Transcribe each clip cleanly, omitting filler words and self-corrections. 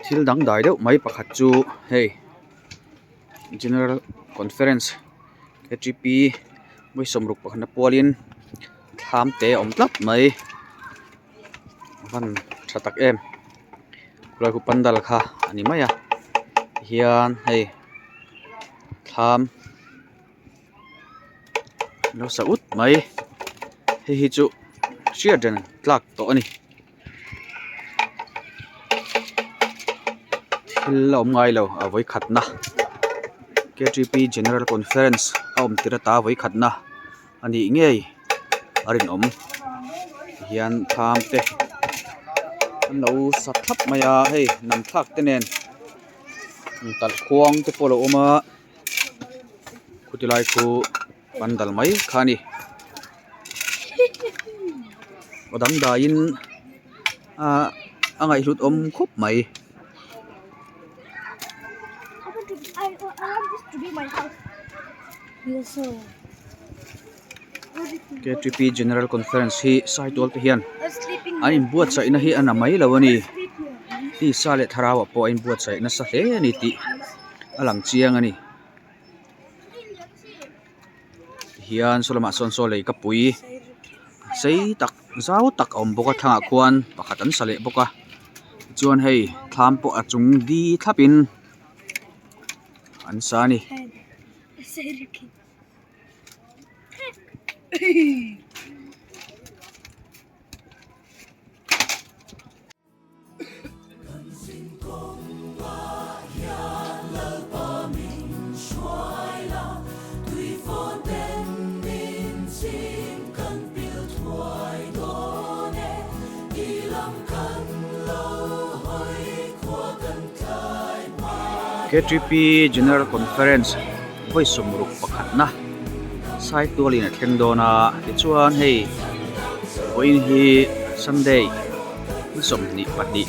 Thil dangdai deuh mai pakhat chu hei general conference ktp vawi sawmruk pakhatna pualin thlam te a awm tlat mai a van tha tak em khulai khu pandal kha a ni mai a tihian hei thlam lo sa ut mai hei hi chu hriat reng tlak tawh a ni. Thil a awm ngai lo a vawikhatna ktp general conference a awm tir ata vawikhatna a nih ngei a rinawm tihian thlam te an lo sa thlap mai a hei nam thlak te nen talhkhuang te pawh a lo awm a khuti lai khu pandal mai kha a ni aw dangdaiin ahh a ngaihhlut awm khawp mai. Ktp general conference hi saitual te hian an inbuatsaihna hi a na mai lo a ni tisa leh thlarau ah pawh a inbuatsaih nasa hle a ni tih a lang chiang a ni. Tihian saw lamah sawn saw lei ka pui sei tak zau tak a awm bawk a thlangah khuan pakhat an sa leh bawk a tichuan hei thlam pawh a chung di thlap in an sa a ni. Ktp General Conference vawi sawmruk pakhatna Saitualin a thleng dawn a tichuan hei vawiin hi Sunday. Ni 22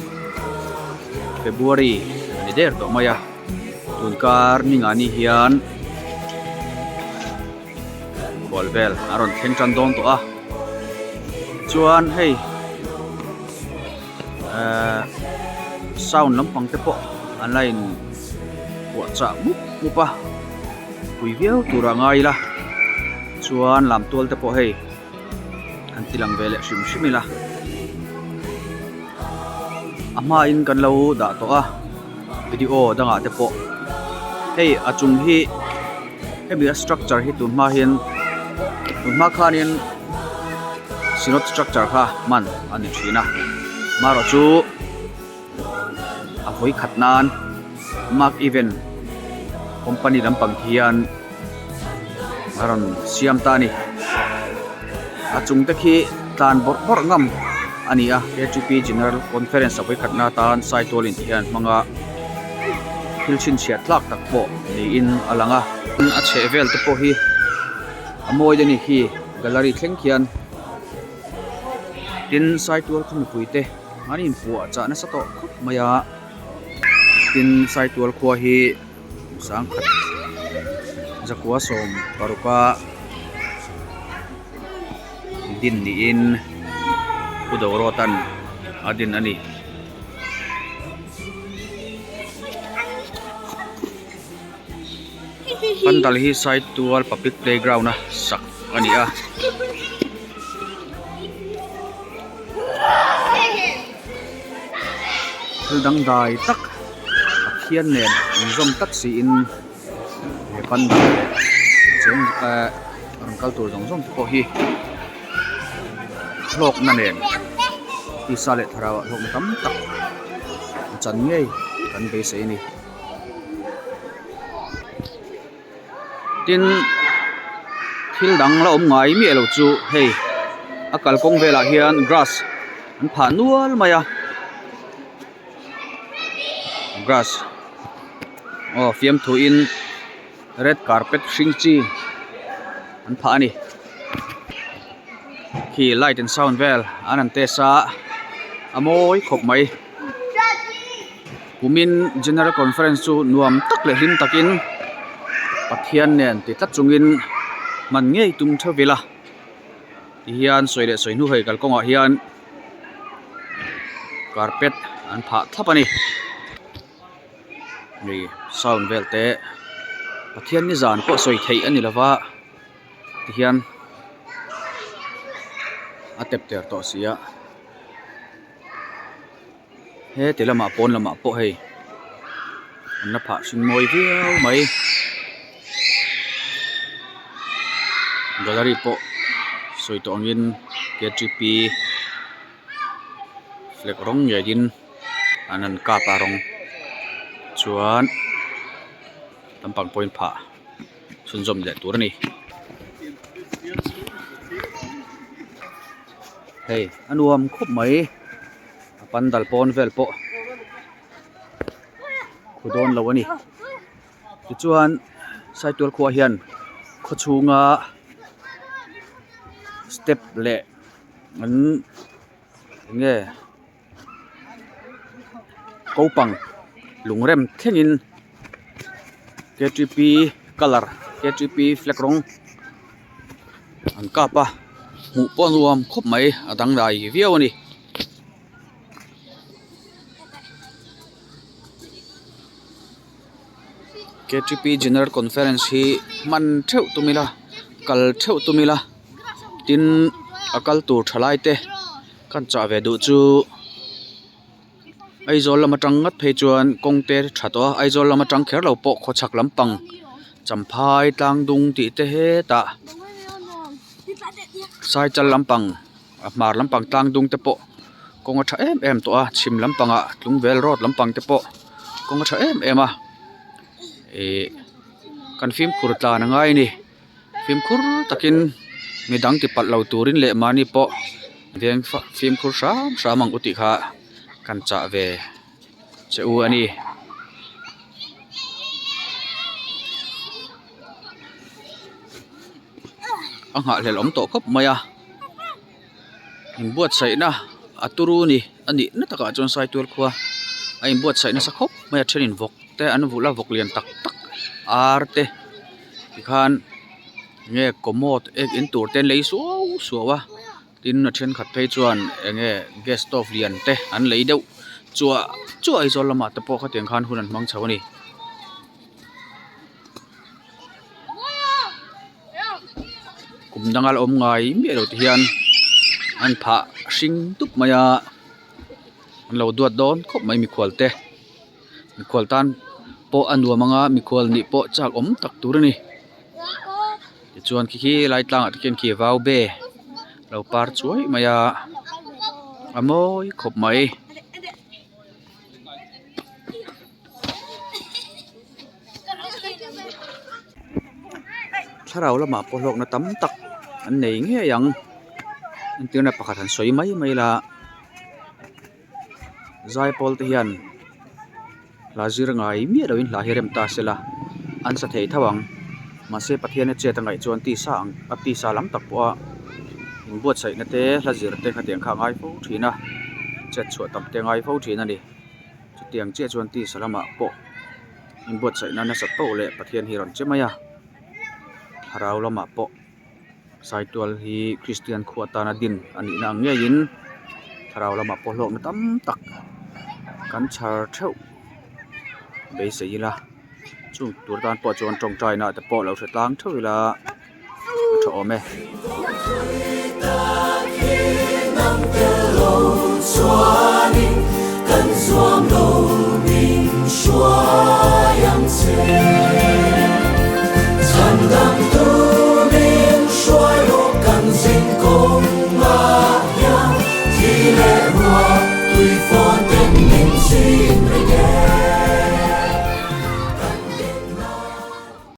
February a ni der tawh mai a tun kar ni nga ni hian khual vel a rawn thleng tan dawn tawh a chuan hei ehh sound lampang te pawh an la in puah chah mup mup a pui viau tur a ngai ila chuan lam tual te pawh hei. an ti lang ve leh hrim hrim ila a hmain kan lo dah tawh a video dangah te pawh hei a chung hi hemi a structure hi tun hma hian tun hma khanin synod structure kha hman a ni thin a marawh chu a vawi khat nan mark event company lampang hian a rawn siam ta a ni a chung te khi tlan bawrh bawrh ngam a ni a ktp general conference a vawi khat na atan saitual in ti hian hmang a thil chhinchhiah tlak tak pawh niin a lang a a chheh vel te pawh hi a mawi a ni khi gallery thleng khian tin saitual khaw mipui te. An inpuah chah nasa tawh khawp mai a tin saitual khua hi sangkhat zakua sawm paruka din niin pu Dorawtan a din a ni. Pandal hi saitual public playground a sak a ni a. Thil dangdai tak Pathian nen inzawm tak siin he pandal leh cheng eh rawn kal tur zawng zawng te pawh hi hlawkna nen tisa leh thlarau ah hlawkna tam tak a chan ngei kan beisei a ni. Tin thil dang la awm ngai miah lo chu hei a kalkawng velah hian grass an phah nual mai a grass aw fiamthu in red carpet hring chi an phah a ni khi light and sound vel an han test a a mawi khawp mai. Kumin General Conference chu nuam tak leh hlim takin Pathian nen ti tlat chungin hman ngei tum theuh ila tihian sawi leh sawi hnu hei kalkawngah hian carpet an phah thlap a ni. Hei sound vel te Pathian ni zan pawh sawi theih a ni lova tihian a tep der tawh si a heti lamah pawn lamah pawh hei an la phah hring mawi viau mai gallery pawh sawi tawh angin k t p flag rawng ngeiin an han kap a rawng chuan lampang pawhin phah chhunzawm leh tur a ni hei a nuam khawp mai a pandal pawn vel pawh khu dawn lo a ni tichuan saitual khua hian khaw chhunga step leh an eng nge kopang lungrem thlengin ktp colour ktp flag rawng an kap a hmuh pawh a nuam khawp mai a dangdai viau a ni. Ktp general conference hi hman theuh tum ila kal theuh tum ila tin a kal tur thalai te kan chah ve duh chu Aizawl lam atang ngat phei chuan kawng te tha tawh a Aizawl lam atang kher lo pawh khawchhak lampang Champhai tlang dung tih te hetah Saichal lampang a hmar lampang tlang dung te pawh kawng a tha em em tawh a chhim lampangah tlungvel road lampang te pawh kawng a tha em em a ihh kan fimkhur tlan a ngai a ni fimkhur takin midang ti palh lo turin leh mahni pawh veng fimkhur hram hram ang u tih kha kan chah ve che u a ni. A nghahhlelh awm tawh khawp mai a inbuatsaihna a turu ni a nih na takah chuan saitual khua a inbuatsaih nasa khawp mai a thenin vawk te an vulh a vawk lian tak tak ar te tikhan enge commode ek in tur te an lei suau suau a tin a thenkhat phei chuan enge gas stove lian te an lei deuh chuah chuah Aizawl lamah te pawh khatiang khan hun an hmang chho a ni. Kum danga la awm ngai miah lo te hian an phah hring dup mai a an lo duat dawn khawp mai mikhual te mikhual tan pawh a nuam ang a mikhual nih pawh chak awm tak tur a ni tichuan khi khi lai tlangah te khian khi vau be lo par chuai mai a a mawi khawp mai. Thlarau lamah pawh hlawkna tam tak an nei ngei ang entirna pakhat han sawi mai mai ila zaipawl te hian hla zir ngai miah loin hla hi rem ta sela an sa thei tho ang mahse Pathian a chet a ngaih chuan tisa ang a tisa lam tak pawha inbuatsaihna te hla zir te khatiang kha a ngai fo thin a chet chhuah tam te a ngai fo thin a ni. Chutiang chiah chuan tisa lamah pawh inbuatsaihna nasat poh leh Pathian hi a rawn che mai a, thlarau lamah pawh Saitual hi Kristian khua atana din a nihna ang ngeiin thlarau lamah pawh hlawkna tam tak kan chhar theuh beisei ila chung tur tan pawh chuan tawngtaina te pawh lo hre tlang theuh ila a tha awm e.